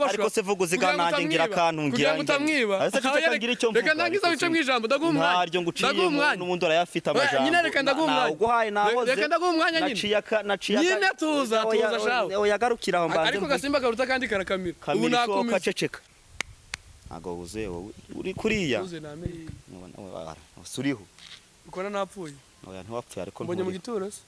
Ariko se vuga uziga Kugira ngo nanjye ngira utamwiba. akantu ngira Kugira ngo utamwiba. Ese ceceka ngira icyo mvuga. Reka ndangize wice mu ijambo, ndaguha umwanya. Ntaryo nguciye Ndaguha umwanya. n'ubundi urayafite Oya, amajambo. nyine reka ndaguha umwanya. Nawuguhaye nahoze. Reka ndaguha umwanya nyine. Naciye aka naciye aka. Nyine tuza, Oya, tuza shawe. Oya garukira aho mbanze. Ariko mvuge. gasimba karuta kandi karakamira. Ubu Kamira ishoka nakomeza. ceceka. Ntabwo wuzuye wowe. Uri kuriya. Wuzuye na Amerika. Uriho. Ukora napfuye. Oya ntiwapfuye ariko Mbonye mu nturiho. gituro se.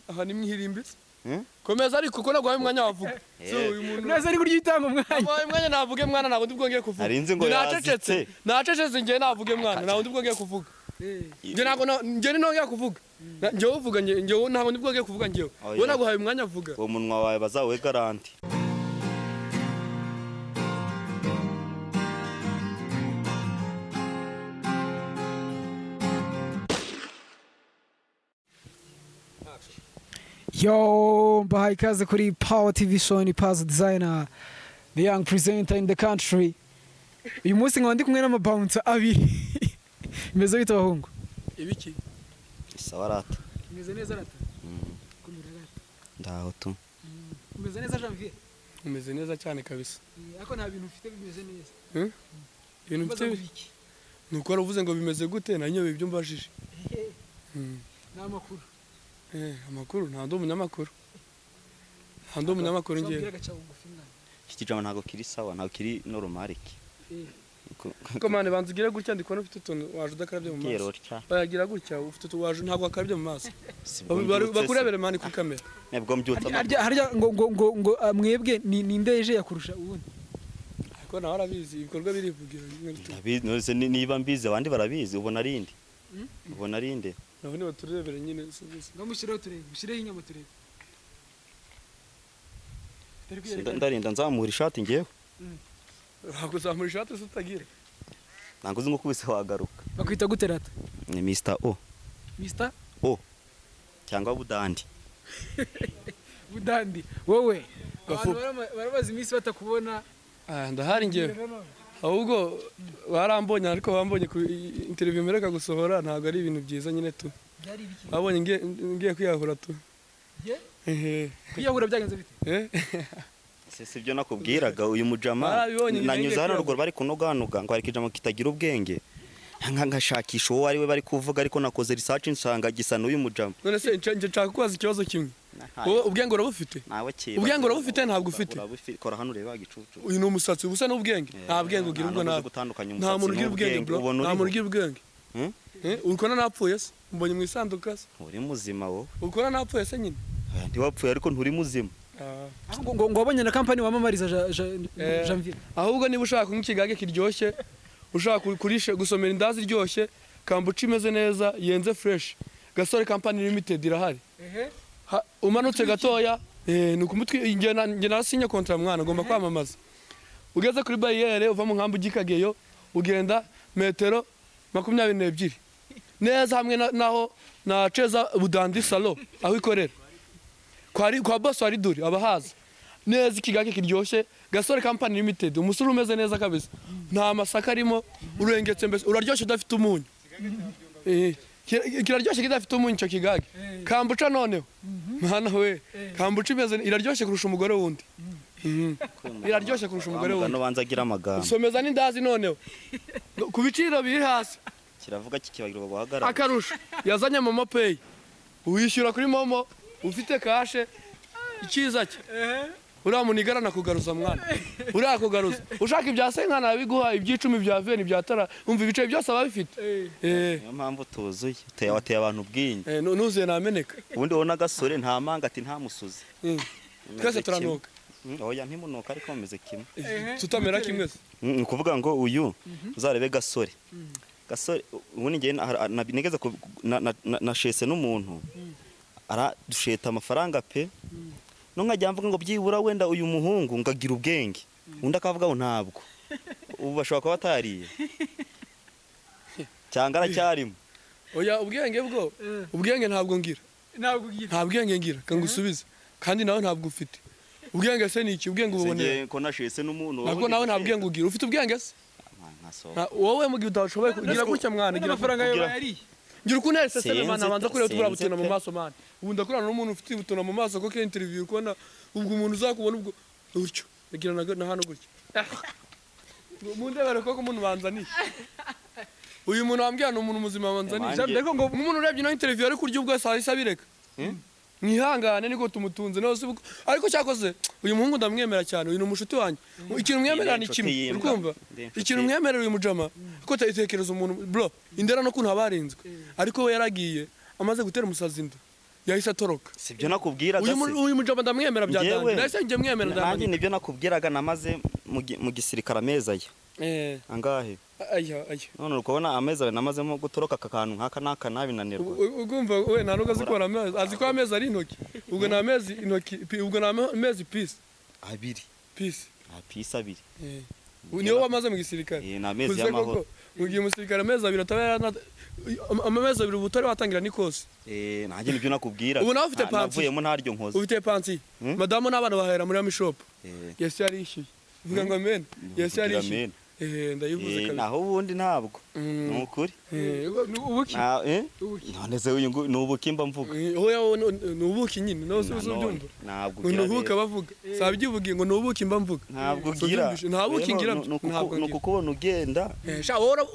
Aha ni mwihirimbi se. Hmm? Komeza ariko kuko naguhaye umwanya wavuga. So Eh. uyu muntu Neza ari kurya itanga umwanya. Naguhaye umwanya navuge mwana ntabwo ndi bwongeye kuvuga. Nari nzi ngo Njye nacecetse. yazitse. Nacecetse njye navuge mwana ntabwo ndi bwongeye kuvuga. Njye ntabwo njye ninongeye kuvuga. Njyewe uvuga njye njyewe ntabwo ndi bwongeye kuvuga njyewe. Oya. Wowe naguhaye umwanya vuga. Uwo munwa wawe bazawuhe garanti. Yo, mbahaye ikaze kuri Power TV Show ni Paz Designer, the young presenter in the country. Uyu munsi nkaba ndi kumwe n'amabouncer abiri. Bimeze bite abahungu? Ibiki? Sawa rata. Bimeze neza rata. Kumira rata. Ndaho tu. Bimeze neza Janvier. Umeze neza cyane kabisa. Ariko nta bintu ufite bimeze neza. Ibintu mfite ni uko wari uvuze ngo bimeze gute nanyobe ibyo mbajije. Ni amakuru. Eh, amakuru nta ndi umunyamakuru. Nta ndi umunyamakuru njyewe. Agaca bugufi mwana. Iki kijambo ntabwo kiri sawa, ntabwo kiri normal iki. Ko mane banza ugire gutya ndi kubona ufite utuntu waje udakarabye mu Kero maso. cya. Bayagira gutya ufite utu waje ntabwo wakarabye mu maso. Sibwo mbyutse se. Bakurebere mani kuri kamera. Nibwo mbyutse. Harya harya ngo ngo ngo ngo mwebwe ni ninde eje yakurusha ubundi? Ariko nawe arabizi ibikorwa birivugira. Ndabizi none niba mbizi abandi barabizi ubona ari inde? Ubona ari inde? Naho niba turebere nyine si- Ngo mushireho turebe, mushireho inyama turebe. Turi kwiyerekana. Ndarinda nzamura ishati ngewe. Wakuzamura ishati se utagira. Ntabwo uzi ngo ukubise wagaruka. Bakwita gute rata? Ni Mr. O Mr. O cyangwa Budandi. Budandi wowe Gafu. abantu baramaze iminsi batakubona. Ah, ndahari njyewe. Ahubwo barambonye ariko bambonye ku interview mpereka gusohora ntabwo ari ibintu byiza nyine tu. Byari ibiki? Babonye ngiye kwiyahura tu. Ye? Ehe. Kwiyahura byagenze bite? Eh? Se sibyo nakubwiraga uyu mujama Barabibonye, nanyuze ngiye hano kwiyahura. ruguru bari kunoganuga ngo hari ikijambo kitagira ubwenge. Nkashakisha uwo ari we bari kuvuga ariko nakoze research nsanga gisa n'uyu mujama. None se nje nshaka kubaza ikibazo kimwe. Wowe ubwenge urabufite? Nawe kiba. Ubwenge urabufite ntabwo ufite. Urabufite. Kora hano ureba igicucu. Uyu ni umusatsi ubusa n'ubwenge. Nta bwenge ugira ubwo nta nawe. gutandukanya Nta muntu umusatsi ugira ubwenge n'ubwenge bro. ubona Nta muntu uriho. ugira ubwenge. Hmm? Eh, urikona napfuye se? Mbonye mu isanduka se? Uri muzima wowe. Urikona napfuye se nyine? Oya, ntiwapfuye ariko nturi muzima. Ah. Ngo ngo ngo wabonye na company wamamariza Eh. Janvier. Ahubwo niba ushaka kunywa ikigage kiryoshye, ushaka kurisha gusomera indazi iryoshye, kambuca imeze neza, yenze fresh. Gasore Company Limited irahari. Umanutse gatoya, ni ukumutwi njye narasinye kontra mwana ngomba kwamamaza. Ugeze kuri barriere uva mu nkambi ujya ugenda metero 22. Neza hamwe naho na Ceza Budandi Salo aho ikorera. Kwa boss wa Riduri abahaza. Neza ikigage kiryoshye, Gasore Company Limited, umusore umeze neza kabisa. Nta masaka arimo, urengetse mbese uraryoshye udafite umunyu. Kiraryoshye kidafite umunyu icyo kigage. Kambuca noneho. Mwana we, kambuca imeze iraryoshye kurusha umugore wundi. Iraryoshye kurusha umugore Wa mugani wundi. ubanza agira amagambo. Usomeza n'indazi noneho. Ku biciro biri hasi. Kiravuga kikibagirwa guhagarara. Akarusho yazanye momo pay wishyura kuri momo ufite kashe icyiza cye uriya muntu igarana kugaruza mwana uriya kugaruza ushaka ibya senkana arabiguha iby'icumi bya veni bya tara umva ibice byose aba abifite. Niyo mpamvu tuzuye. Uteye wateye abantu ubwinyo. Nuzuye nameneka. Ubundi wowe n'agasore nta manga ati nta musuzi. Twese turanuka. Oya ntimunuka ariko mumeze kimwe. Tutamera kimwe se. Ni ukuvuga ngo uyu uzarebe gasore. Gasore ubundi njye nigeze nashese n'umuntu aradusheta amafaranga pe. No nkajya mvuga ngo byibura wenda uyu muhungu ngagira ubwenge. Undi akavuga ngo ntabwo. Ubu bashobora kuba batariye. Cyangwa aracyarimo. Oya ubwenge bwo ubwenge ntabwo ngira. Ntabwo ugira. Nta bwenge ngira kangusubize. Kandi nawe ntabwo ufite. Ubwenge se ni iki? Ubwenge ububonera. Nge ko nashese n'umuntu. Ntabwo nawe nta bwenge ugira. Ufite ubwenge se? Wowe mu gihe utashoboye kugira gutya mwana gira Amafaranga yawe bayariye. Ngira ukuntu yari seseme Sinzi mwana abanza kureba tubura sinzi butuna mu pe. maso mwana. Ubu ndakurana n'umuntu ufite butuna mu maso kuko interview kubona ubwo umuntu uzakubona ubwo utyo. Ngira na hano gutya. Mundebere koko umuntu banzaniye. Uyu muntu wambwira ni umuntu muzima wanzaniye. Wanjye- Ariko ngo umuntu urebye ino interview ari kurya ubwo ahise abireka. Mwihangane niko tumutunze no si ariko cyakoze uyu muhungu ndamwemera cyane, uyu ni umushuti wanjye. Ikintu mwemera ni Ndi kimwe, inshuti uri y'imbwa. kumva? Ndi inshuti Ikintu mwemerera uyu mujama ko tekereza umuntu bro indera no kuntu abarinzwe, ariko we yaragiye amaze gutera umusazi inda yahise atoroka. Sibyo nakubwiraga Uyu se? Uyu mujama ndamwemera bya Njyewe- danje, nahise njye mwemera Nanjye ndamwemera. nibyo nakubwiraga, namaze mu gisirikare amezi aya angahe? Aya aya. None uri kubona amezi abiri namazemo gutoroka aka kantu nk'aka n'aka nabinanirwa. Ugumva we nta nubwo azi kubara amezi, azi ko amezi ari intoki, ubwo ni amezi intoki ubwo ni amezi pisi. Abiri. Pisi. Ah, pisi abiri. Niwe wamaze mu gisirikare. Eh, ni amezi Uze y'amahoro. koko, mu gihe umusirikare amezi 2 ataba amezi 2 ubu utari watangira n'ikosi. Eh, nanjye nibyo nakubwiraga. Ubu nawe ufite pansiyo. Navuyemo ntaryo nkoze. Ufite pansiyo, madamu n'abana bahera muri amishop. Yesu yarishyuye, vuga ngo amen. Yesu Mvugira yarishyuye. amen. Ndayivuze Eh, kabisa. naho ubundi ntabwo ni ukuri. Ubuki. Eh? Ubuki. None se uyu ni ubuki mba mvuga? Oya, ni ubuki nyine nawe si Nanone, ubyumva ntabwo ngo ugira ni ubuki rero. abavuga sabyivugiye ngo ni ubuki mba mvuga. Ntabwo Si ugira. ubyumvishe? Nta buki Rero ngira, ntabwo ni ngira. ukukubona ugenda. Sha wowe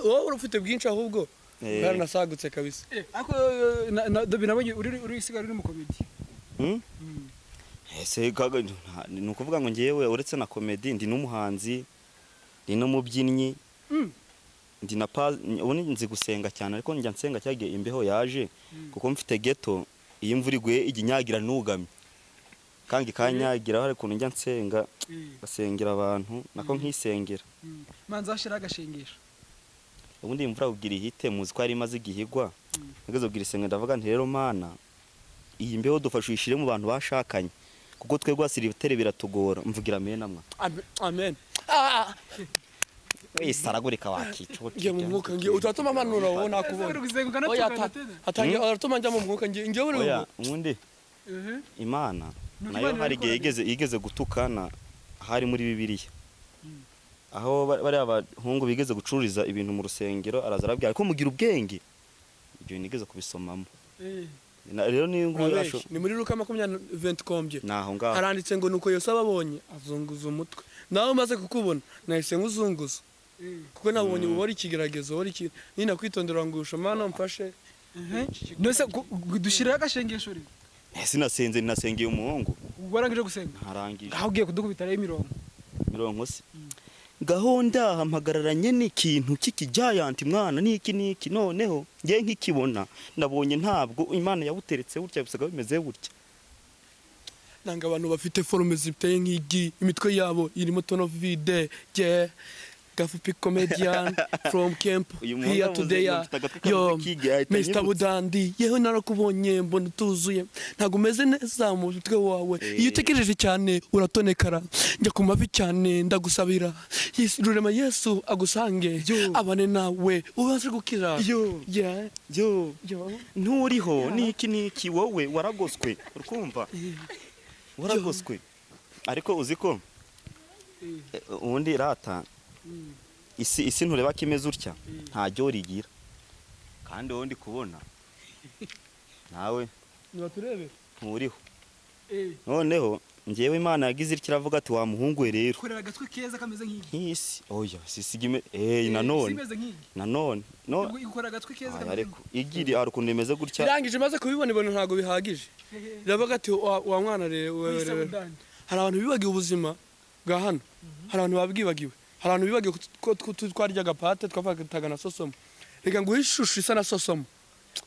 wowe ufite bwinshi ahubwo bwaranasagutse kabisa. Ariko Dobi nabonye uri usigaye uri mu comedy. Ese ni ukuvuga ngo ngewe uretse na comedy ndi n'umuhanzi, ndi n'umubyinnyi, ndi na ubundi nzi gusenga cyane, ariko njya nsenga cyagiye imbeho yaje, kuko mfite ghetto, iyo imvura iguye ijya inyagira nugamye kandi ikanyagira. Hari ukuntu njya nsenga, basengera abantu nako nkisengera. Manza hashira agashengesho. Ubundi imvura kugira ihite muzi ko yari imaze igihe igwa, nageze kugira isenga ndavuga nti rero Mana, iyi mbeho dufashe uyishyire mu bantu bashakanye, kuko twebwe abasiribateri biratugora. Mvugira amen amwa. Amen. Wese aragurika wakica. Ngiye mu mwuka, ngiye utatuma manura wowe nakubona. Oya, atangiye aratuma njya mu mwuka, ngiye ngiye buri Oya, ubundi Imana Nuko nayo Imana hari igihe irakora. yigeze gutukana hari muri Bibiliya, aho bariya bahungu bigeze gucururiza ibintu mu rusengero, araza arabwira ariko mugira ubwenge. Ibyo nigeze kubisomamo. Rero niyo nguyu Urabeshya. Ni muri Luka 20 kombye. Naho ngaho. Haranditse ngo nuko Yesu ababonye azunguza umutwe, nawe umaze kukubona nahise nkuzunguza kuko nabonye ubora ikigeragezo ubora iki nina kwitondera ngusha Mana mfashe. Nose dushyiraho agashengesho rero. Sinasenze, ninasengeye umuhungu. Warangije gusenga? Ntarangije. Aho ugiye kudukubita rero imirongo. Mirongo se gahunda mpagararanye n'ikintu cy'ikijayanti mwana niki niki, noneho ngiye nkikibona nabonye ntabwo Imana yawuteretse gutya bisiga bimeze gutya. Nanga abantu bafite forme ziteye nk'igi, imitwe yabo irimo tonovide je gafupi comedian from camp Uyu muhungu here avuze today. ngo mfite agatwe Yo kameze k'igi, ahita Mr anyibutsa. Budandi, yewe narakubonye mbona utuzuye, ntabwo umeze neza mu mutwe wawe. Iyo utekereje cyane uratonekara, njya ku mavi cyane ndagusabira. Yesu rurema, Yesu agusange. Yo. Abane nawe ubashe gukira. Yo. Yeah. Yo. Yo. Nturiho niki niki, wowe waragoswe, urkumva waragoswe, ariko uzi ko ubundi rata isi ntureba ko imeze utya, nta ryo rigira, kandi wowe ndi kubona nawe Nibaturebe. nturiho. Noneho ngewe Imana yagize itya iravuga ati wa muhungu we rero Korera agatwe keza kameze nk'igi. Nk'isi oya sisiga ime nanone Isi imeze nk'igi. Nanone no Ikora agatwe keza Aya, kameze ariko igiri hari ukuntu rimeze gutya. Irangije imaze kubibona ibona ntabwo bihagije, iravuga ati wa mwana rero wewe nk'igi. rero." Budandi. Hari abantu bibagiwe ubuzima bwa hano, hari abantu babwibagiwe, hari abantu bibagiwe ko twaryaga pate twafataga na sosomo. Reka nguhe ishusho isa na sosomo,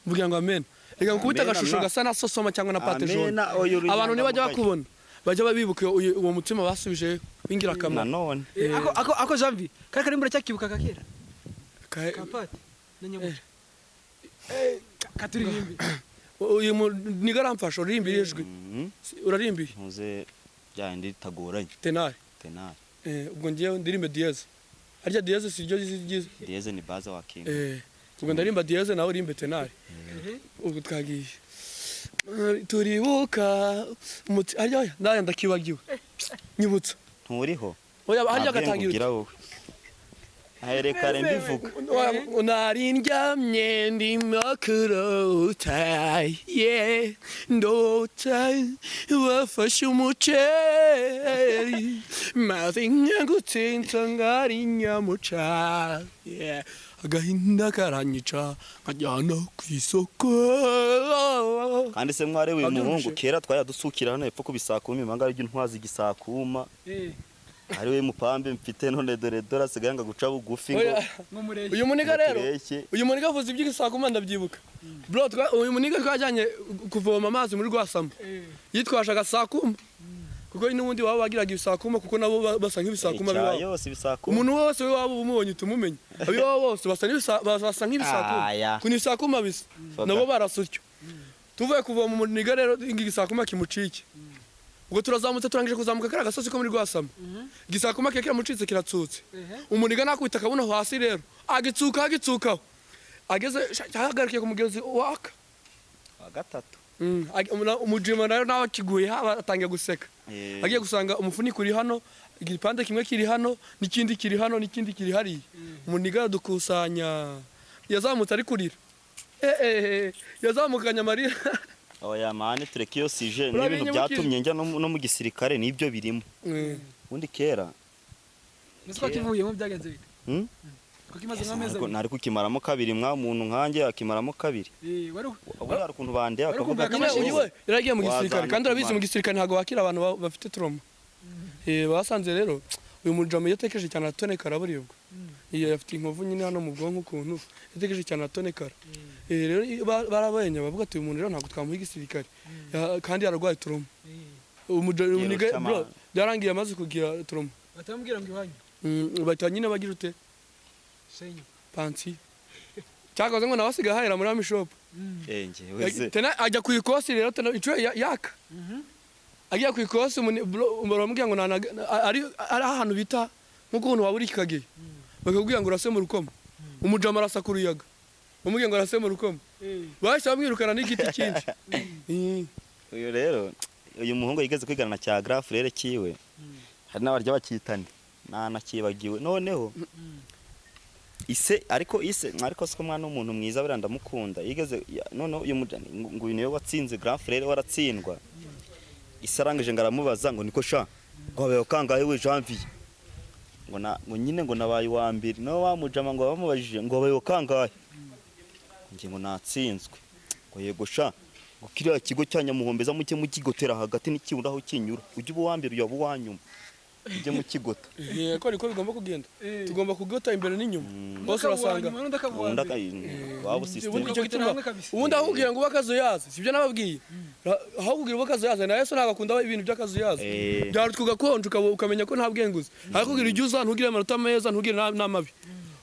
mvugira ngo amen. Reka ngukubite Amen, agashusho amen. gasa na sosoma cyangwa na pate Amen, jaune. oya, uri Abantu nibajya inyangamugayo. bakubona bajya babibuka uwo mutima basubije w'ingirakamaro. Nanone Ako Janvi kari karimbo uracyakibuka kakera Ka- ka pate na nyabuja katuririmbi. Uyu niga aramfasha uririmbiye ijwi. Urarimbiye. Ntuze bya bindi bitagoranye. Tenari. Tenari. Ubwo ngiyewe ndirimbe diyeze, harya diyeze si ryo ryiza? Diyeze ni baza wa king. Ubwo ndarimba diyeze nawe urimbe tenari. Ubwo twagiye turibuka umuti harya oya, ndaya ndakibagiwe nyibutsa. Nturiho. Oya, harya Nta bwenge agatangira ugira wowe. Aherekare mbivuga. Nari ndyamye ndimo kurota, ye ndota bafashe umuceri maze nkangutse nsanga ari nyamuca, yeah. Agahinda karanyica nkajyana ku isoko. Kandi se mware uyu Wabyumvise? muhungu kera twayadusukira hano hepfo ku bisakuma, impanga aribyo ntwazi igisakuma. Ari we mupambe mfite none, dore dore asigaye ngo guca bugufi ngo Oya, Nk'umurenge. Uyu muniga rero, tureshye. Uyu muniga avuze iby'igisakuma ndabyibuka, bro. Uyu muniga twajyanye kuvoma amazi muri Rwasama, yitwaje agasakuma kuko n'ubundi waba wagiraga ibisakuma, kuko nabo basa nk'ibisakuma Icya biwabo. yose ibisakuma. Umuntu wese w'iwabo uba umubonye uhita umumenya. Ab'iwabo bose basa nk'ibisakuma. Aya. Kuna ibisakuma bisa. Foka. Nabo barasa utyo. Tuvuye kuvoma, umuniga rero igisakuma kimucike. Ubwo turazamutse, turangije kuzamuka kariya gasozi ko muri Rwasama, igisakuma ke kiramucitse, kiratsutse. Umuniga nakubita akabuno hasi rero, agitsuka agitsukaho, ageze yahagarikiye ku mugezi waka. Wa gatatu. Umujima nayo nawe akiguye haba atangiye guseka. Agiye gusanga umufuniko uri hano, igipande kimwe kiri hano, n'ikindi kiri hano, n'ikindi kiri hariya. Umuniga aradukusanya, yazamutse ari kurira. Yazamukanye amarira. Oya man, tureke iyo sujet n'ibintu Urabinyibukije. byatumye njya no mu gisirikare nibyo birimo. Ubundi kera Ese ko kivuyemo byagenze bite? Hmm? Ko kimaze nk'amezi Ariko 2. ntari kukimaramo kabiri mwa muntu nkanjye akimaramo kabiri. Wari Ubundi hari ukuntu bandeba Wari bakavuga kumva Nyine ati uyu we yaragiye mu gisirikare, Wazana kandi urabizi mu kumara. gisirikare ntabwo bakira abantu bafite trauma. Basanze rero uyu mujama iyo atekereje cyane aratonekara buribwa. Iyo afite inkovu nyine hano mu bwonko, ukuntu yatekereje cyane aratonekara. Rero iyo barabenye bavuga ati uyu muntu rero ntabwo twamuha igisirikare. Kandi yararwaye trauma. Umuniga Yewe, bro, byarangiye amaze kugira trauma. Batamubwira ngo iwanyu. Bahita nyine bagira ute? Shenyo. Pansiyo. Cyakoze ngo nawe asigaye ahahira muri Ami Shop. Njyewe se Tena ajya ku ikosi rero, tena inshuro yaka. Agiye ku ikosi, bro, baramubwira ngo ari ahantu bita nk'ukuntu waba uri Kikageyo. Bakakubwira ngo urase mu rukoma. Umujama arasa ku ruyaga. Bamubwira ngo arase mu rukoma. Bahise bamwirukana n'igiti cyinshi. Uyu rero, uyu muhungu yigeze kwigana na cya grand frère kiwe, hari n'abarya bakitane nanakibagiwe. Noneho ise, ariko ise, ariko siko mwana w'umuntu mwiza buriya ndamukunda, yigeze noneho uyu ngo uyu niwe watsinze, grand frère waratsindwa. Ise arangije ngo aramubaza ngo niko sha, ngo wabaye kangahe we Janvier? Ngo na ngo nyine ngo nabaye uwa mbere. Nawe wa mujama ngo bamubajije ngo wabaye kangahe? Nge ngo natsinzwe. Ngo yego sha, ngo kiriya kigo cya Nyamuhombeza mujye mukigotera hagati, n'ikibura aho kinyura, ujye uba uwa mbere, uyaba uwa nyuma, ujye mukigota. Yego, niko bigomba kugenda. Tugomba kugota imbere n'inyuma. Bose urasanga. Undi akaba uwa ubundi mbere. Waba Ubundi system. icyo gituma Hamwe kabisa. Ubundi aho kugira ngo ube akazuyazi, sibyo nababwiye? Aho kugira ube akazuyazi, na Yesu ntabwo akunda ibintu by'akazuyazi. Byarutwa ugakonja ukamenya ko nta bwenge uzi. Aho kugira ujye uza ntugire amanota meza, ntugire n'amabi,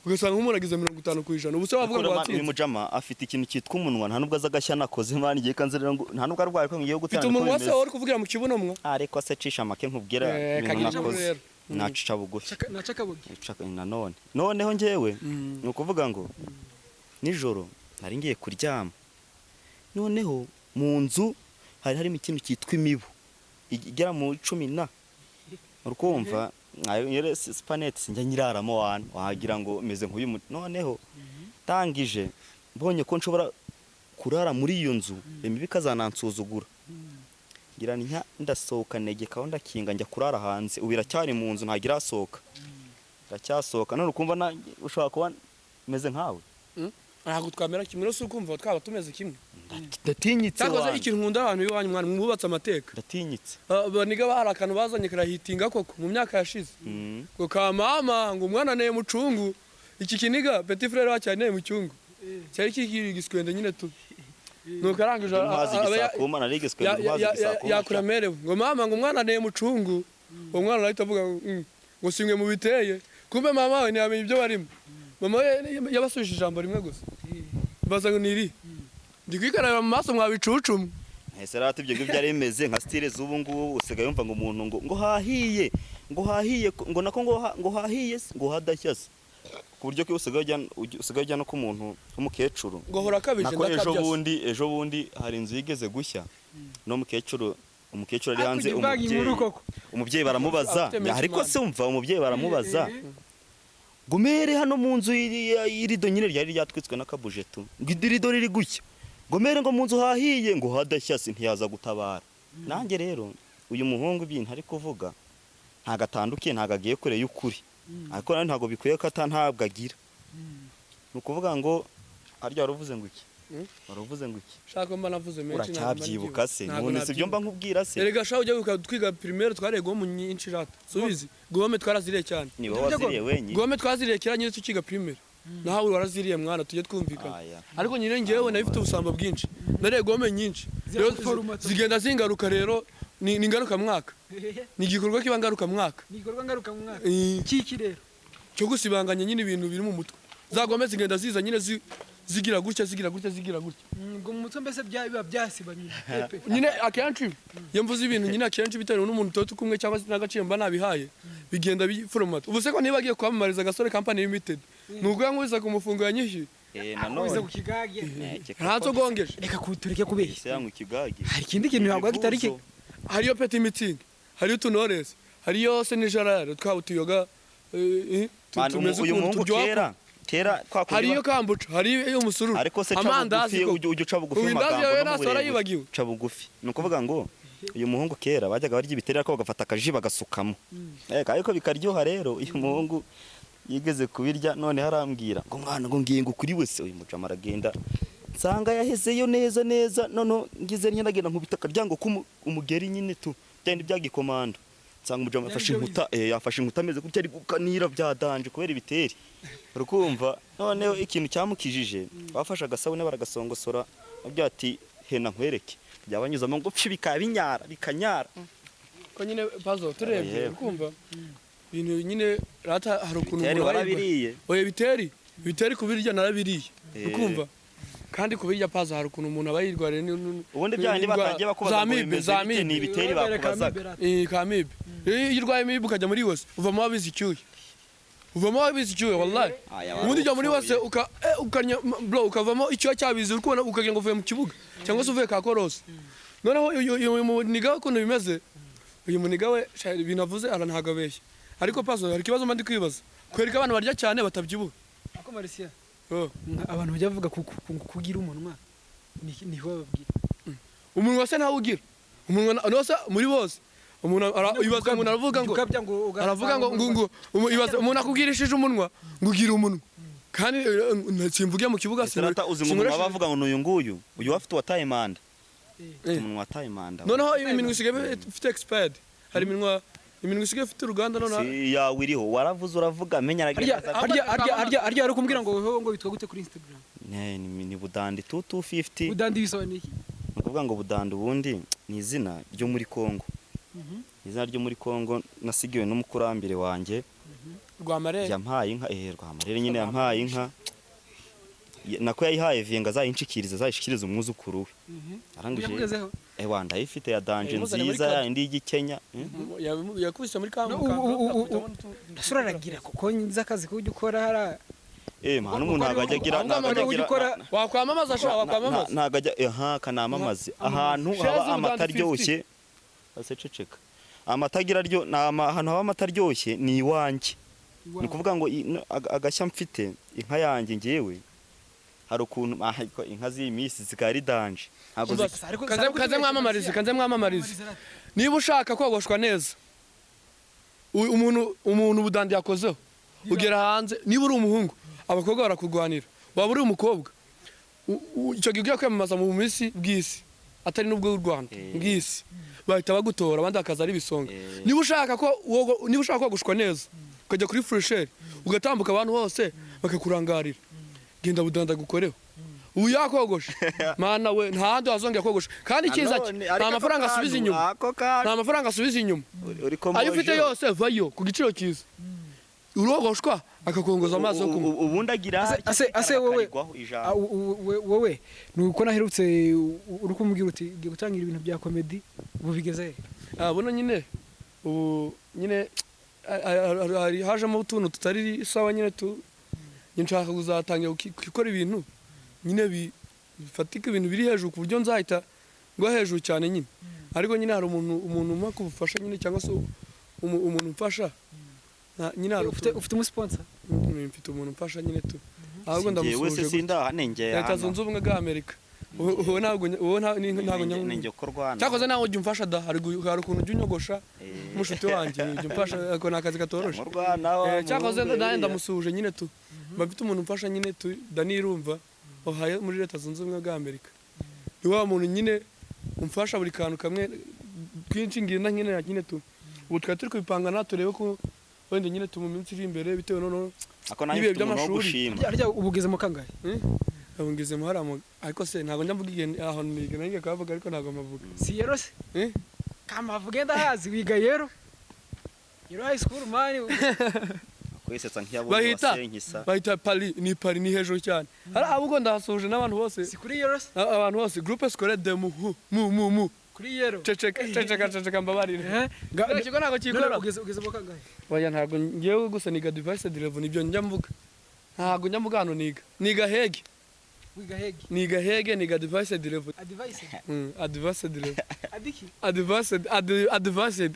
ugasanga nk'umuntu agize 50%, ubu se wavuga ngo Uyu watsinze? mujama afite ikintu cyitwa umunwa, nta nubwo azi agashya nakoze imana igiye kanze rero ngo nta nubwo arwaye ko ngiye Ufite gutanga niko umunwa se bimeze. wowe uri kuvugira mu kibuno mwa? Ariko se cisha make nkubwira ibintu Kagira nakoze. rero. Nacica bugufi. Naca akabogi. Nanone noneho njyewe ni ukuvuga ngo nijoro nari ngiye kuryama, noneho mu nzu hari harimo ikintu cyitwa imibu igera mu 10 na urukumva rero supanete sinjya nyiraramo wana, wagira ngo meze nk'uyu noneho tangije mbonye ko nshobora kurara muri iyo nzu imibu ikazanansuzugura, ngira ni nka ndasohoka negekaho ndakinga njya kurara hanze. Ubu iracyari mu nzu, ntabwo irasohoka, iracyasohoka. None ukumva ushobora kuba meze nkawe. Ntabwo twamera kimwe rero, si ukumva twaba tumeze kimwe. Ndatinyitse Cyakoze wana. ikintu nkunda, abantu b'iwanyu mwana mwubatse amateka. Ndatinyitse. Baniga hari akantu bazanye karahitinga koko mu myaka yashize, ngo ka mama ngo umwana neye mucungu. Iki kiniga petit frère wacu neye mucungu cyari kikiri igiswende nyine tu, nuko arangije Intwazi igisakuma narigiswe, intwazi igisakuma. Yakura amerewe ngo mama ngo umwana neye mucungu. Uwo mwana arahita avuga ngo ngo simwe mubiteye. Kumbe mama we ntiyamenya ibyo barimo. Mama we yabasubije ijambo rimwe gusa, mbaza ngo niri ndi kwikarabira mu maso mwabicucumwe. Ese rero ibyo ngibyo byari bimeze nka style z'ubu ngubu, usigaye yumva ngo umuntu ngo hahiye, ngo hahiye, ngo nako ngo hahiye se, ngo hadashya se, ku buryo ko usigaye ujya no ku muntu w'umukecuru. Ngo hora akabije. Nako ejo Ndakabya se. bundi, ejo bundi hari inzu yigeze gushya no umukecuru ari hanze. Hakurya ivanga inkuru Umubyeyi koko. Umubyeyi baramubaza. Afite menshi Ariko man. se umva, umubyeyi baramubaza. Ngo mere hano mu nzu irido nyine ryari ryatwitswe n'akabujetu, ngo irido riri gushya, ngo mere ngo mu nzu hahiye, ngo hadashya, si ntiyaza gutabara. Nanjye rero uyu muhungu ibintu ari kuvuga ntago atandukiye, ntago agiye kure y'ukuri, ariko nawe ntago bikwiye ko ntabwo agira. Ni ukuvuga ngo harya wari uvuze ngo iki? Wari uvuze ngo iki? Shaka mba navuze menshi, ntabwo mba Uracyabyibuka se? Ntabwo None si ibyo mba nkubwira se? Erega sha, ujya wibuka twiga primaire twariye gome nyinshi rata, subizi gome twaraziriye cyane. Ni wowe waziriye wenyine. Gome twaziriye kera nyine tukiga primaire, nawe waraziriye mwana, tujye twumvikana. Aya. Ariko nyine ngewe nari mfite ubusambo bwinshi, nariye gome nyinshi. Rero Ziraguforomata. zigenda zingaruka rero, ni ngaruka mwaka, ni igikorwa kiba ngaruka mwaka. Ni igikorwa ngaruka mwaka. Kiki rero? Cyo gusibanganya nyine ibintu biri mu mutwe. Za gome zigenda ziza nyine zigira gutya, zigira gutya, zigira gutya. Ngo mu mutwe mbese biba byasibamye pepe. Nyine akenshi iyo mvuze ibintu nyine, akenshi bitewe n'umuntu tuba turi kumwe cyangwa se n'agaciro mba nabihaye, bigenda biforomata. Ubu se ko niba agiye kwamamariza Gasore Company Limited, ni ubwo yankubise ku mufungo yanyishyuye? Eh, Uza nanone ku kigage. Nekeka Nta ko nzogongeje. Reka tureke kubeshya. ese yanywa ikigage? Hari ikindi kintu yaguha kitari ki? Ibivuzo. Hariyo Petit Meeting, hariyo utunoresi, hariyo Senijarare, twaba utuyoga Man, tumeze uyu ukuntu muhungu turyoha. kera kera kwa kundi Hariyo kambuca, hariyo umusururu, ariko se ca amandazi bugufi, ko. ujya uca bugufi Ubu mu indazi magambo yawe no mu nasi burebure. warayibagiwe. Ca bugufi, ni ukuvuga ngo uyu muhungu kera bajyaga barya ibiteri ariko bagafata akaji bagasukamo. Ariko bikaryoha. Rero uyu muhungu yigeze kubirya, none arambwira ngo mwana, ngo ngiye ngo kuri wese. Uyu mujama aragenda, nsanga yahezeyo neza neza. None ngize nyine, nkubita akaryango k'umugeri nyine tu byandi byagikomando, nsanga umujama yafashe inkuta, yafashe inkuta ameze gutya, ari gukanira bya danger kubera ibiteri, urukumva. Noneho ikintu cyamukijije, bafashe agasabune baragasongosora, agira ati hena nkwereke, byabanyuzamo ngo pfi, bikaba binyara bikanyara. Ko nyine pazo turebye, Yewe. ukumva ibintu nyine rata, hari ukuntu Biteri umuntu aba warabiriye? Oya, biteri kubirya narabiriye. Ukumva kandi kubirya pazo hari ukuntu umuntu aba yirwariye Ubundi bya bindi n'indwara batangiye bakubaza za ngo amibe, bimeze za bite, ni amibe. ibiteri bakubazaga. Kamibe, iyo urwaye amibe ukajya muri wese uvamo wabize icyuya, uvamo wabize icyuya wallahi. Aya, Ubundi ujya muri wese warupfuye. ukanya bro, ukavamo icyuya cyabize, uri kubona ukagira ngo uvuye mu kibuga cyangwa se uvuye ka korosi. Noneho uyu muniga we ukuntu bimeze, uyu muniga we sha, ibintu avuze ara ntabwo abeshya. Ariko pazo hari ikibazo mba ndi kwibaza, kwereka abantu barya cyane batabyibuha. Ako Marcia, Oh. abantu bajya bavuga kugira umunwa niho bababwira. Umunwa se ntawe ugira umunwa nose muri bose umuntu ibaza umuntu aravuga ngo ukabya ngo aravuga ngo ibaza umuntu akubwirishije umunwa ngo ugira umunwa kandi simvuge mu kibuga. Ese rata uzi ngo umuntu aba avuga ngo ni uyu nguyu, uyu afite uwataye manda. Umuntu wataye manda. Noneho iminwa isigaye ifite expired, hari iminwa isigaye ifite uruganda noneho. Si yawe iriho, waravuze uravuga menya Harya aragaragaza. harya harya harya harya wari kumbwira ngo weho ngo witwa gute kuri Instagram? Ni Budandi 2250. Budandi bisobanuye iki? Ni ukuvuga ngo Budandi ubundi ni izina ryo muri Kongo, ni izina ryo muri Kongo nasigiwe n'umukurambere wanjye. Rwamarere. Yampaye inka, Rwamarere nyine, yampaye inka. Nako yayihaye vinga azayinshikiriza, azayishikiriza umwuzukuru we. Arangije Yakugezeho? Wa ndayifite ya danger. Yamuzanye muri Nziza kado. ya indi y'Igikenya. Yakubise muri No, Ndasura aragira kuko nzi akazi ko ujya ukora hara. Mwana, umuntu ntabwo ajya agira, ntabwo ajya Ujya agira ukora Wakwamamaza sha, wakwamamaza. Ntabwo ajya aha kanamamaze ahantu Share haba z'u amata Rwanda aryoshye. Ase ceceka, amata agira aryo ni ahantu haba amata aryoshye ni iwanjye. Ni ukuvuga ngo agashya mfite inka yanjye ngewe, hari ukuntu ariko inka z'iyi minsi zikaba ari danger, ntabwo Kanze mwamamarize, kanze mwamamarize. Niba ushaka kogoshwa neza, umuntu Budandi yakozeho ugera hanze, niba uri umuhungu abakobwa barakurwanira, waba uri umukobwa icyo gihe ugiye kwiyamamaza mu minsi bw'isi atari n'ubwo w'u Rwanda, bw'isi bahita bagutora, abandi bakaza ari ibisonga. Niba ushaka kogoshwa neza ukajya kuri furusheri ugatambuka abantu bose bakakurangarira, genda Budanda agukoreho. Ubu yakogosha mana we, nta handi wazongera kogosha. Kandi icyiza cye, Nanone, nta ariko mafaranga ako asubiza kantu, inyuma. ako kantu. Nta mafaranga asubiza inyuma. Uri ko Ayo ufite mojo. yose vayo ku giciro cyiza, urogoshwa akakongoza amazi yo kunywa. Ubundi agira Ase wowe akarigwaho ijambo. Wowe ni uko naherutse uri kumbwira uti ugiye gutangira ibintu bya comedy, ubu bigeze he? Ah, buno nyine ubu nyine hari hajemo utuntu tutari sawa nyine tu nyine nshaka kuzatangira gukora ibintu nyine bifatika, ibintu biri hejuru ku buryo nzahita ngwa hejuru cyane nyine. Ariko nyine hari umuntu umpa kubufasha nyine cyangwa se umuntu umfasha. Nyine hari Ufite ukuntu ufite umusponsor? Mfite umuntu umfasha nyine tu, ahubwo Njyewe se ndamusuhuje gutya. sindahanengeye. Leta Zunze Ubumwe bwa Amerika. Uwo ntabwo, uwo ntabwo Ninjye ko rwana. Cyakoze nawe ujya umfasha da, hari ukuntu ujya unyogosha, mushuti wanjye, ujya umfasha, ako ni akazi katoroshe. Mu rwana wa Cyakoze muhungu nanjye buriya. Ndamusuhuje nyine tu, mba mfite umuntu umfasha nyine tu, danirumva Ohio muri Leta Zunze Ubumwe bwa Amerika, ni wa muntu nyine umfasha buri kantu kamwe twinshi ngenda nkenera nyine tu. Ubu twari turi kubipanga na turebe ko wenda nyine tu mu minsi iri imbere, bitewe noneho Ako nanjye n'ibihe mfite umuntu wo by'amashuri. gushima. Harya ubu ugeze mu kangahe? Ubu ngeze mu hariya ariko se ntabwo njya mvuga igihe ahantu niga, nanjye kuhavuga ariko ntabwo mpavuga. Si yero se? Eh? Kamavuge ndahazi, wiga yero. Yero High School, man. Kwisetsa nk'iyabonye Bahita wasenkisa. Bahita Pari, ni Pari, ni hejuru cyane hari ahubwo ndahasuhuje n'abantu bose. Si kuri yero se? Abantu bose, groupe scolaire de muhu mu mu mu. Kuri yero. Ceceka, ceceka, ceceka, mbabarire. Eh? Kiriya kigo ntabwo kikora. None ugeze mu kangahe? Oya, ntabwo ngewe gusa niga advanced level, nibyo njya mvuga, ntabwo njya mvuga hano niga, niga hege. Wiga hegi. Niga hege, niga advanced level. Advice. Advanced level. Adiki. Advanced, advanced,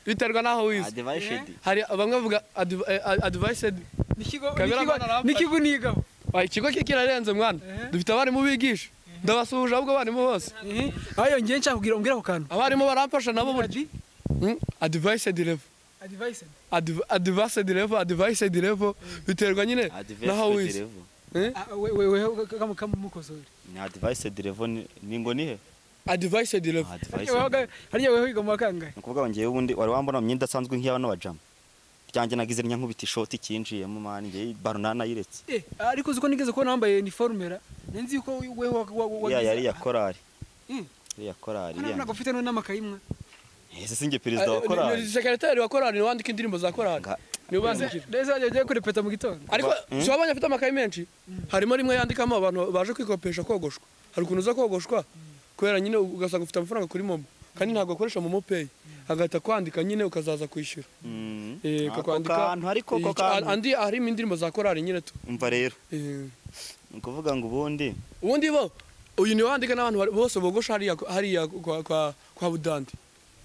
biterwa n'aho wize. Advanced. Hari bamwe bavuga advanced. Nikigo Kamera nikigo bana aramfasha. nikigo nigaho. Ah, ikigo cye kirarenze mwana. Dufite abarimu bigisha, ndabasuhuje ahubwo abarimu bose. Ayo ngiye nshaka kugira umbwira ako kantu. Abarimu baramfasha nabo burya. Adi Advanced level. Advice. Advanced level, advanced level, biterwa nyine n'aho wize. Level. Eh? Ah, we we we kama kama mukosore. Ni advanced level ni ngo nihe? Advanced level. Advanced. Harya wewe wiga mu wa kangahe? Ni ukuvuga ngo ngewe ubundi wari wambona mu myenda idasanzwe nk'iy'abano bajama. Ryanjye nagize nyankubita ishoti kinjiyemo, man, ngewe baro nanayiretse. Eh, ariko uzi ko nigeze kubona wambaye uniforme ra? Nzi ko wewe Iriya yari iya korali. Iriya ya korali. Hano Iriya. ntabwo ufite n'amakayi imwe. Ese sinjye perezida wa korali? Sekretari wa korali niwe wandika indirimbo za korali, niwe ubandikira. Ndetse wajya ugiye kurepeta mu gitondo. Ariko si wabonye afite amakayi menshi, harimo rimwe yandikamo abantu baje kwikopesha kogoshwa. Hari ukuntu uza kogoshwa kubera nyine ugasanga ufite amafaranga kuri MoMo kandi ntabwo akoresha MoMo Pay, agahita kwandika nyine ukazaza kwishyura. Ako Kakwandika kantu ariko ako kantu. Andi harimo indirimbo za korali nyine tu. Umva rero. Ni ukuvuga ngo ubundi Ubundi bo uyu niwe wandika n'abantu bose bogosha hariya kwa Budandi,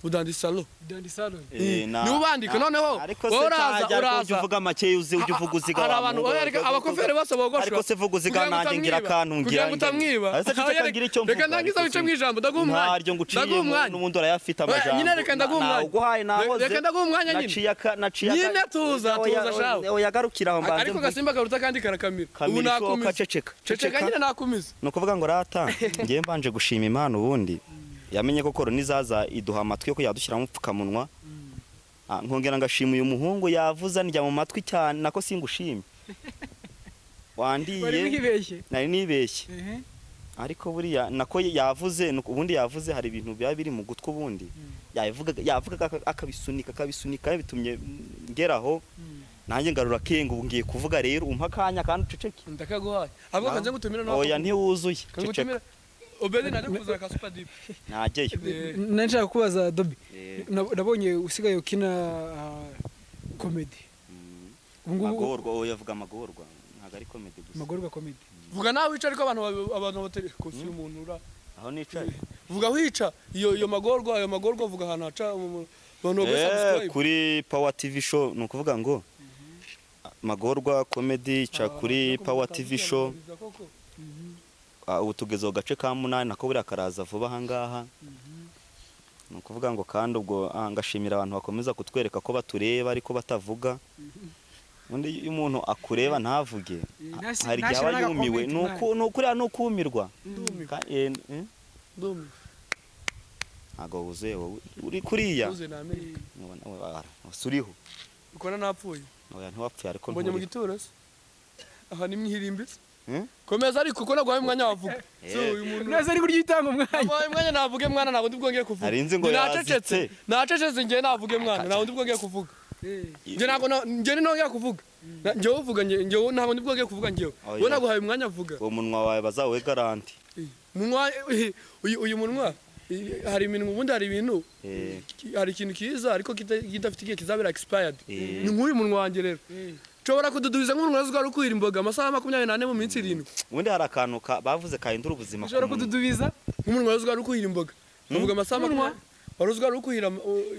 Budandi Salon. Dandi Salon. Niwe ubandika noneho. Ariko se Wowe uraza cyajya ariko ujya uraza uvuga make, uzi ujya uvuga uziga Hari wa abantu muhungu. oya, reka abakoferi bose bogoshwa. Ariko se vuga uziga Kugira ngo nanjye ngira utamwiba. akantu ngira. Kugira ngo utamwiba. Ariko se ceceka ngira icyo mvuga. Reka ndangize Ariko wice mu ijambo, ndaguha umwanya. Ntaryo nguciye. Ndaguha umwanya. N'ubundi urayafite Oya, amajambo. nyine reka ndaguha umwanya. Uguhaye nahoze. Reka ndaguha umwanya nyine. Naciye aka naciye aka. Nyine tuza, Oya, tuza shawe. oya, garukira aho mbanze Ariko mvuge. gasimba karuta kandi karakamira. Ubu Kamira ishoka, nakumiza. ceceka. Ceceka nyine, nakumiza. Ni ukuvuga ngo rata ngewe mbanje gushima Imana, ubundi yamenye ko korona izaza iduha amatwi yo kujya dushyiramo upfukamunwa. Nkongera ngashima uyu muhungu yavuze ndya mu matwi cyane, nako singushimye Wari wandiye. wibeshye. Nari nibeshye. Ehe. Ariko buriya nako yavuze ubundi yavuze hari ibintu biba biri mu gutwi, ubundi yavugaga yavugaga akabisunika akabisunika, bitumye ngeraho nanjye ngarura kenga. Ubu ngiye kuvuga rero, umpa akanya kandi uceceke. Ndakaguhaye ahubwo kanze ngutumira nawe. Oya, ntiwuzuye, Kanze ceceka. ngutumira Obedi najya kuzana ka Super Dip. Najyeyo. Nari nshaka kubaza Dobi. Eh. Nabonye usigaye ukina comedy. Ubu ngubu Magorwa, oya, vuga amagorwa, ntabwo ari comedy gusa. Magorwa comedy. Vuga nawe wica, ariko abantu abantu batari kosi umuntu ura Aho nicaye. Vuga wica iyo magorwa, ayo magorwa, vuga ahantu haca abantu bagura subscribe. Kuri Power TV Show, ni ukuvuga ngo Magorwa Comedy ica kuri Power TV Show. Ubu tugeze ku gace ka munani, nako buriya karaza vuba ahangaha. Ni ukuvuga ngo kandi ubwo ngashimira abantu bakomeza kutwereka ko batureba ariko batavuga. Ubundi iyo umuntu akureba ntavuge, hari igihe aba ntashyira yumiwe. n'aga Ni comment. ukuriya ni ukumirwa. Ndumiwe. Eh? Ndumiwe. Ntabwo wuzuye wowe uri kuriya. Uze na Amerika. Uriho. Ukora napfuye. Oya, ntiwapfuye ariko Mbonye mu nturiho. gituro se aha ni mwihirimbitse. Hmm? Komeza ariko kuko naguhaye umwanya wavuga. So uyu muntu Neza ari kurya itanga umwanya. naguhaye umwanya navuge mwana, ntabwo ndi bwongeye kuvuga. Nari nzi ngo Njye nacecetse. yazitse. Nacecetse njye, navuge mwana, ntabwo ndi bwongeye kuvuga. Njye ntabwo njye ninongera kuvuga. Njyewe uvuga njyewe ntabwo ndi bwongeye kuvuga njyewe. Oya. Wowe naguhaye umwanya avuga. Uwo munwa wawe bazawuhe garanti. Munwa uyu munwa hari iminwa, ubundi hari ibintu hari ikintu kiza ariko kidafite igihe kizabera expired. Ni nk'uyu munwa wanjye rero. Nshobora kududubiza nk'umunwa wari ukuhira imboga amasaha 24 mu minsi 7. Ubundi hari akantu bavuze kahindura ubuzima ku Ushobora munwa. kududubiza. Nk'umunwa wari ukuhira imboga. Uvuga amasaha Umunwa? 20 wari uzwi wari ukuhira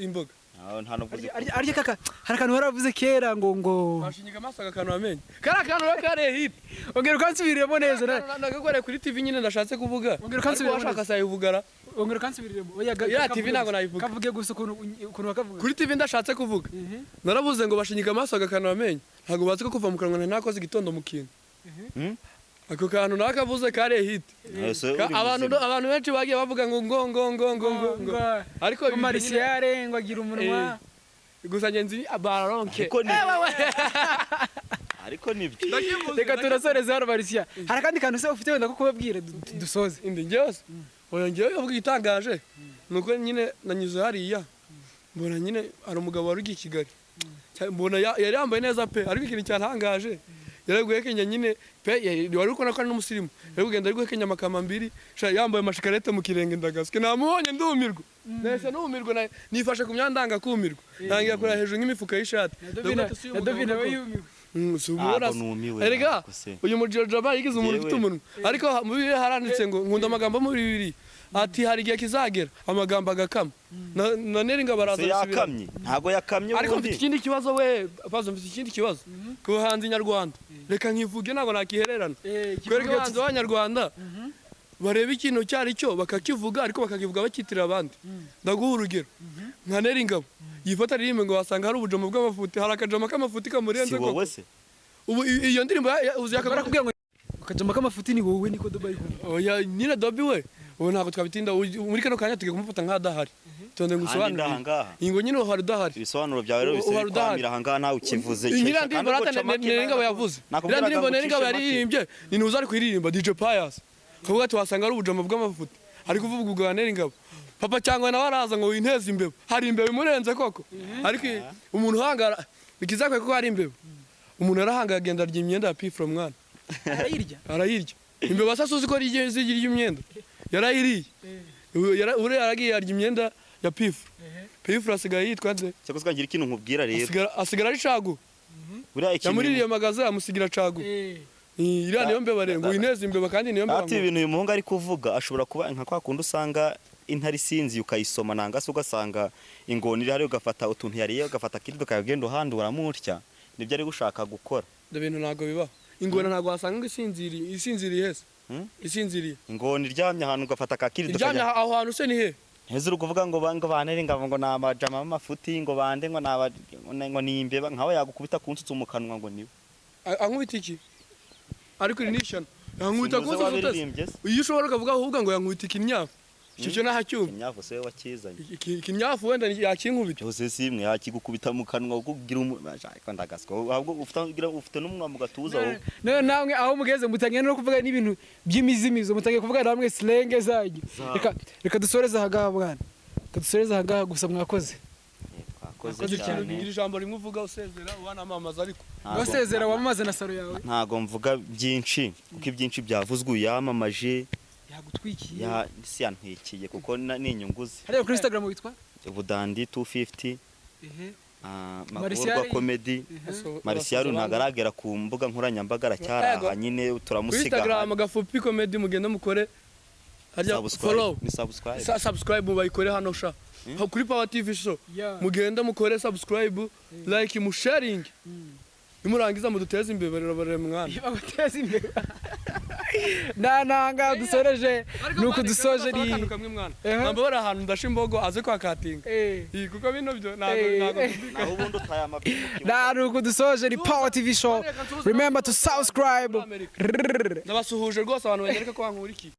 imboga. Nta nubwo uzi. Arya kaka, hari akantu waravuze kera ngo Bashinyika amaso agakanu amenyo, kariya kantu rero kariye hit. Ongera ukansubiriremo neza. Nagakoreye kuri TV nyine ndashatse kuvuga. Ongera ukansubiramo. Ariko washaka sayivugara. Ongera ukansubiriremo. Oya, Iriya kavuge TV ntabwo gusa. nayivuga. Kavuge gusa ukuntu wakavuga. Kuri TV ndashatse kuvuga, naravuze ngo bashinyika amaso agakanu amenyo, ntabwo bazi ko kuva mu kanwa nakoze igitondo mu kintu. Ako kantu nakavuze kariye hit. Ese uri Abantu muzima? Abantu benshi bagiye bavuga ngo ngo ngo ngo ngo ngo ngo ariko ngo Martial ngo agira umunwa. Gusa ngenzi baronke. Ariko nibyo. Reka turasoreze hano. Martial, hari akandi kantu se ufite wenda ko kubabwira dusoze? Indi njyewe se, oya, njyewe avuga igitangaje nuko nyine nanyuze hariya mbona nyine hari umugabo wari ugiye i Kigali. Mbona yari yambaye neza pe, ariko ikintu cyantangaje yari guhekenya nyine pe, wari ubona ko ari n'umusirimu, yari kugenda ari guhekenya amakamba mbiri sha, yambaye amashikarete mu kirenge. Ndagaswe namubonye ndumirwa, nahise numirwa, nifashe ku myanya ndangakumirwa, ntangira kureba hejuru nk'imifuka y'ishati. Na Dovina Ndavuga ati, "Si uyu na mugabo Dovina we koko?" yumiwe. Si umubona Ntabwo se. numiwe, Erega ntabwo se. uyu mujojoma yigize umuntu ufite Yewe. umunwa, ariko mu Bibiliya haranditse ngo nkunda amagambo muri Bibiliya, ati hari igihe kizagera amagambo agakama na Neringa baraza Se bisubiramo. yakamye? Ntabwo yakamye. Ariko Ubundi mfite ikindi kibazo we Pazo, mfite ikindi kibazo ku bahanzi nyarwanda, reka nkivuge, ntabwo nakihererana. Kubera ko abahanzi b'abanyarwanda bareba ikintu icyo ari cyo bakakivuga, ariko bakakivuga bakitirira abandi. Ndaguha urugero nka Neringabo yifata aririmbe ngo wasanga hari ubujama bw'amafuti, hari akajama k'amafuti kamurenze Si wowe koko. se? Ubu iyo ndirimbo uzi Barakubwira ngo akajama k'amafuti ni wowe, niko Dubai kuvuga. Oya nyine, Dobi we ubu ntabwo twabitinda. Muri kano kanya tugiye kumufata nk'adahari, tonde Kandi ngusobanurire. ndahangaha. Ingo nyine uhari udahari. Ibisobanuro byawe rero Uhari bisa udahari. bikwamira ahangaha, ntawe ukivuze. Iriya ndirimbo rata Neringabo yavuze, iriya ndirimbo Neringabo yaririmbye ni ntuza ari kuririmba DJ Pius kavuga ati wasanga ari ubujama bw'amafuti, ari kuvuga ubwa Neringabo. Papa cyangwa nawe araza ngo winteze imbeba, hari imbeba imurenze koko? Ariko umuntu uhangara bikizakwe ko hari imbeba, umuntu arahanga agenda arya imyenda ya P from mwana. Arayirya. Arayirya imbeba sasa, uzi ko zirya imyenda? Yarayiriye. Uriya yaragiye arya imyenda ya Pifura. Pifura asigaye yitwa nde? Cyangwa ngira ikintu nkubwira rero. Asigara ari cagu. Buriya ikintu Yamuririye magaze amusigira cagu. Iriya niyo mbeba rero, ngo wineze imbeba kandi niyo mbeba. Ati ibintu uyu muhungu ari kuvuga ashobora kuba nka kwa kundi usanga intare isinziye ukayisoma, nanga se ugasanga ingona iri hariya, ugafata utuntu yariye, ugafata akindi ukagenda uhandura mutya, nibyo ari gushaka gukora. Ibyo bintu ntabwo bibaho, ingona ntabwo wasanga ngo isinziriye. Isinziriye hese? Hmm? Isinziriye? Ingona iryamye ahantu ugafata akakiri. Iryamye aho hantu se ni he? Nteze uri kuvuga ngo ngo banere ngabo ngo ni abajama b'amafuti, ngo bande ngo ni ngo ni imbeba, nkawe yagukubita kunsutsu mu kanwa ngo niwe. Ankubita iki? Ariko iri ni ishyano, yankubita Simuze kunsi utese. Wabiririmbye se? Iyo ushobora ukavuga ahubwo ngo yankubita ikinyafu, icyo cyo ntahacyumva. Ikinyafu se wakizanye? Ikinyafu wenda yakinkubita. Byose si imwe, yakigukubita mu kanwa kugira umu ariko ndagaswa, ahubwo ufite n'umunwa mu gatuza wowe. None namwe aho mugeze mutangiye no kuvuga n'ibintu by'imizimizo, mutangiye kuvuga namwe slang zanyu. Reka dusoreze aha ngaha bwana, reka dusoreze aha ngaha gusa, mwakoze. Twakoze Ikintu cyane. ngira ijambo rimwe uvuga usezera wanamamaza ariko. Wasezera wamamaze na salon yawe. Ntago mvuga byinshi kuko ibyinshi byavuzwe, uyamamaje. Yagutwikiye. Ya si yantwikiye kuko ni inyungu ze. Hariya kuri Instagram witwa? Budandi 250. Ehe. Magorwa Comedy. Martial ntabwo aragera ku mbuga nkoranyambaga, aracyari aha nyine. Kuri Turamusiga Instagram aha. Gafupi Comedy, mugende mukore harya Subscribe. follow. Ni subscribe. Subscribe bayikore hano sha. Kuri Power TV Show. Mugende mukore subscribe, like, mu sharing, nimurangiza muduteze imbere barere mwana. Baguteza imbere nta nanga dusoreje, nuko dusoje ni akantu kamwe mwana. Ehe. Namba bari ahantu ndasha imbogo aze kwakatinga. Eh. Iyi kuko bino byo ntabwo ntabwo byumvikana. Naho ubundi utaye amavi mu kibuga. Nta nuko dusoje ni Power TV Show. Remember to subscribe. Ndabasuhuje rwose abantu banyereka ko bankurikiye.